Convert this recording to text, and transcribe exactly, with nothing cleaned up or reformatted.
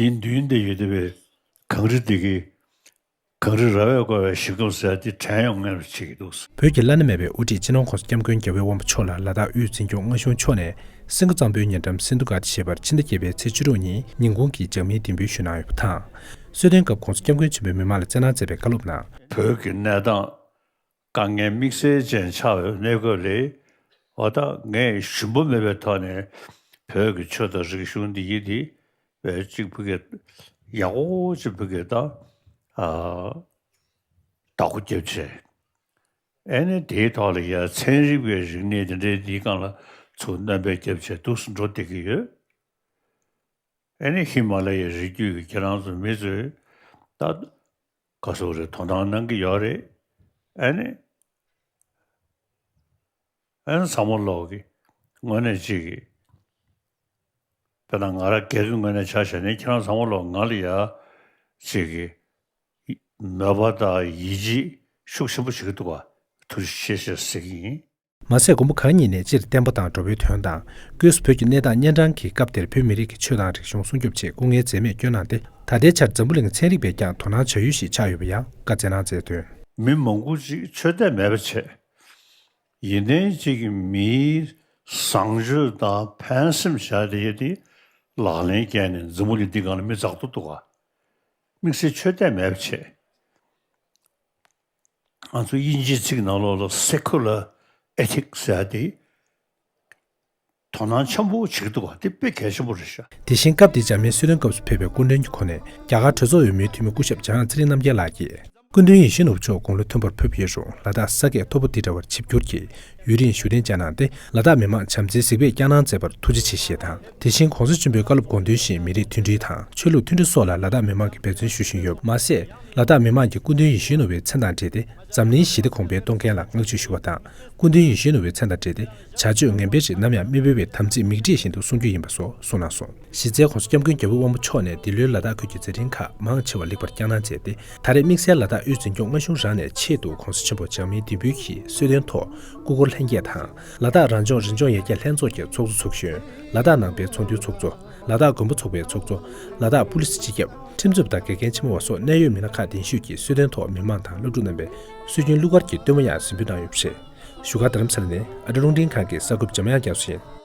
དེའི་མདུན་དེ་ཡོད་བསྡད་པའི་གངས་རི་དེ་གི་གངས་རི་ར་བས་བསྐོར་བའི་ཞིང་ཁམས་ཟེར་དེ་དྲན་ཡོང་ངེས་པ་བྱེད་ཀྱི་འདུག། བོད་ཀྱི་བླ་ན་མེད་པའི་དབུ་ཁྲིད་སྤྱི་ནོར་༸གོང་ས་༸སྐྱབས་མགོན་རྒྱལ་བའི་དབང་པོ་མཆོག་ལ་ལ་དྭགས་དབུས་འཛིན་སྐྱོང་མངའ་གཞུང་མཆོག་ནས་སེང་གེ་གཙང་པོའི་ཉེ་འགྲམ་སེ་འདུ་སྒར་ཞེས་པར་ཕྱི་ཟླ་བརྒྱད་པའི་ཚེས་བཅུ་དྲུག་ཉིན་ཉིན་གུང་གི་ལྗགས་མིན་གདན་འབུལ་ཞུས་གནང་ཡོད་པ་དང་། གསོལ་སྟོན་སྐབས་༸གོང་ས་༸སྐྱབས་མགོན་ཆེན་པོས་མི་མང་ལ་སྩལ་གནང་མཛད་པའི་བཀའ་སློབ་ནང་། བོད་ཀྱི་གནས་སྟངས་དཀའ་ངལ་དམིགས་བསལ་ཅན་ཆགས་པའི་གནས་སྐབས་ལ། འོ་ད་ངས་ཞུམ་པ་མེད་པའི་ཐོག་ནས་བོད་ཀྱི་ཆོས་དང་རིག་གཞུང་འདི་ཡིན་ཏེ། བས་གཅིག་བུ་གས་ཡག་པོ་གཅིག་བུ་གས་ད་ཨ་བདག་པོ་རྒྱབ་བྱས། ཨེ་ནི་དེའི་ཐོག་ལ་ཡ་ཚན་རིག་པའི་རིག་གནས་དེ་འདྲའི་འདིའི་སྒང་ལ་ཚུར་སྣོན་པ་རྒྱབ་བྱས་འདུག་སེ་འགྲོ་བསྡད་ཀྱི་ཡོད། ཨེ་ནི་ཧི་མ་ལ་ཡའི་རི་རྒྱུད་ཀྱི་ཁྱེད་རང་ཚོ་མི་ཚོས་ད་ག་སོག་རེད་དོ་སྣང་གནང་གི་ཡོད་རེད། ཨེ་ནི་ཨེ་ནི་ཚང་མ་ལོག་གི་དངོས་གནས་གཅིག་གི་དཔེར་ན་ང་རང་སྒེར་གྱི་ངོས་ནས་ཆ་བཞག་ནས་ཁྱེད་རང་ཚང་མ་ལོག་ང་ལ་ཡ་གཅིག་གི་མོས་པ་དང་ཡིད་ཆེས་ཤུགས་ཆེན་པོ་བྱེད་ཀྱི་འདུག་ག་ཐུགས་རྗེ་ཆེ་ཞེས་ཟེར་གྱི་ཡིན། མ་ཟད་མགོན་པོ་གང་ཉིད་ནས་སྤྱིར་བསྟན་པ་དང་འགྲོ་བའི་དོན་དང་། སྒོས་སུ་བོད་ཀྱི་གནས་སྟངས་གཉན་འཕྲང་གི་སྐབས་དེར་བོད་མི་རིགས་ཀྱི་ཆོས་དང་རིག་གཞུང་སྲུང་སྐྱོབ་ཆེད་སྐུ་ངལ་འཛེམས་མེད་བསྐྱོན་གནང་སྟེ། ད་ལྟའི་ཆར་འཛམ་བུ་གླིང་ཚན་རིག་པས་ཀྱང་དོ་སྣང་བྱ་ཡུལ་ཞིག་ཆགས་ཡོད་པ་ཡང་བཀའ་སྩལ་གནང་མཛད་དོན། མི་མང་པོ་ཅིག་ཆོས་དད་མེད་པ་བྱས། ཡིན་ནའི་གཅིག་གི་མིའི་བཟང་སྤྱོད་དང་ཕན་སེམས་བྱ་དེ་ཡོད་དེ་ལག་ལེན་བཀལ་ནས་འཛམ་བུ་གླིང་འདི་སྒང་ལ་མི་འཛག་ཏུ་འདུག་ག་དམིགས་བསལ་ཆོས་དད་མེད་པ་བྱས། ང་ཚོ་དབྱིན་ཇིའི་ཚིག་ནང་ལོགས་ལ་secular ethics ཟེར་ཡ་དེ་དོ་སྣང་ཆེན་པོ་བྱེད་ཀྱི་འདུག་ག་དེ་དཔེ་གལ་ཆེན་པོ་རེད་ཤག་དེ་བཞིན་སྐབས་དེའི་ལྗགས་མིན་གསོལ་སྟོན་སྐབས་སུ་ཕེབས་པའི་སྐུ་མགྲོན་གྱི་ཁོངས་ནས་རྒྱ་གར་གྲོས་ཚོགས་འོས་མིའི་འཐུས་མི་སྐུ་ཞབས་འཇམ་དབྱངས་ཚེ་རིང་རྣམ་རྒྱལ་ལགས་ཀྱིས། སྐུ་མདུན་ཡིད་བཞིན་ནོར་བུ་མཆོག་དགུང་ལོ་མཐོན་པོར་ཕེབས་ཡོད་རུང་ལ་དྭགས་ས་གས་མཐོ་པོ་འདི་འདྲ་བར་ཆིབས་བསྒྱུར་གྱིས་ཡུན་རིང་བཞུགས་གདན་འཇགས་གནང་སྟེ་ལ་དྭགས་མི་མང་བྱམས་བརྩེའི་གཟིགས་པས་བསྐྱངས་གནང་མཛད་པར་ཐུགས་རྗེ་ཆེ་ཞེས་དང་། དེ་བཞིན་༸གོང་ས་ཆེན་པོའི་བཀའ་སློབ་དགོངས་དོན་བཞིན་མི་རིགས་མཐུན་སྒྲིལ་དང་ཆོས་ལུགས་མཐུན་སྒྲིལ་སོགས་ལ་ལ་དྭགས་མི་མང་གིས་འབད་བརྩོན་ཞུ་བཞིན་ཡོད་པ་མ་ཟད། ལ་དྭགས་མི་མང་གིས་སྐུ་མདུན་ཡིད་བཞིན་ནོར་བུའི་མཚན་དང་འབྲེལ་ཏེ་འཛམ་གླིང་ཞི་བདེ་གོང་འཕེལ་གཏོང་མཁན་ལ་བསྔགས་བརྗོད་ཞུ་བ་དང་། སྐུ་མདུན་ཡིད་བཞིན་ནོར་བུའི་མཚན་དང་འབྲེལ་ཏེ་བྱ་སྤྱོད་ངན་པའི་རིགས་ནམ་ཡང་མི་འབུལ་བའི་དམ་ཚིག་མིག་འབྲས་བཞིན་དུ་སྲུང་རྒྱུ་ཡིན་པ་སོགས་གསུངས་གནང་སོང་། གཞི་རྩའི་༸གོང་ས་༸སྐྱབས་མགོན་རྒྱལ་བའི་དབང་པོ་མཆོག་ནས་འདི་ལོའི་ལ་དྭགས་ཁུལ་གྱི་མཛད་འཕྲིན་ཁག་མང་ཆེ་བ་ལེགས་པར་བསྐྱངས་གནང་མཛད་དེ། ད་རེས་དམིགས་བསལ་ལ་དྭགས་དབུས་འཛིན་སྐྱོང་མངའ་གཞུང་རང་ནས་ཆེད་དུ་༸གོང་ས་ཆེན་པོ་འཇམ་དབྱངས་ལྡན་འབུལ་གྱིས་གསོལ་སྟོན་ཐོག་སྐུ་འཁོར་ལྷན་རྒྱས་དང་། ལ་དྭགས་རང་སྐྱོང་རི་ལྗོངས་ཡར་རྒྱས་ལྷན་ཚོགས་ཀྱི་ཚོགས་གཙོ་ཚོགས་གཞོན། ལ་དྭགས་ནང་པའི་ཚོགས་འདུའི་ཚོགས་གཙོ། ལ་དྭགས་མགོན་པོ་ཚོགས་པའི་ཚོགས་གཙོ། ལ་དྭགས་པུ་ལིས་སྤྱི་ཁྱབ། ཁྲིམས་རྩོད་པ་དང་དགེ་རྒན་ཆེན་མོ་བ་སོགས་གནད་ཡོད་མི་སྣ་ཁག་གདན་ཞུས་ཀྱིས་གསོལ་སྟོན་ཐོག་མི་མང་དང་སློབ་ཕྲུག་རྣམ་པས་སྲོལ་རྒྱུན་གླུ་གར་གྱི་སྟོན་མོ་ཡང་གཟིགས་འབུལ་གནང་ཡོད་པ་རེད། བཞུགས་སྒར་རྡ་རམ་ས་ལ་ནས་ཨ་ཏི་རླུང་འཕྲིན་ཁང་གི་གསར་འགོད་འཇམ་དབྱངས་རྒྱ་མཚོ་ཡིན།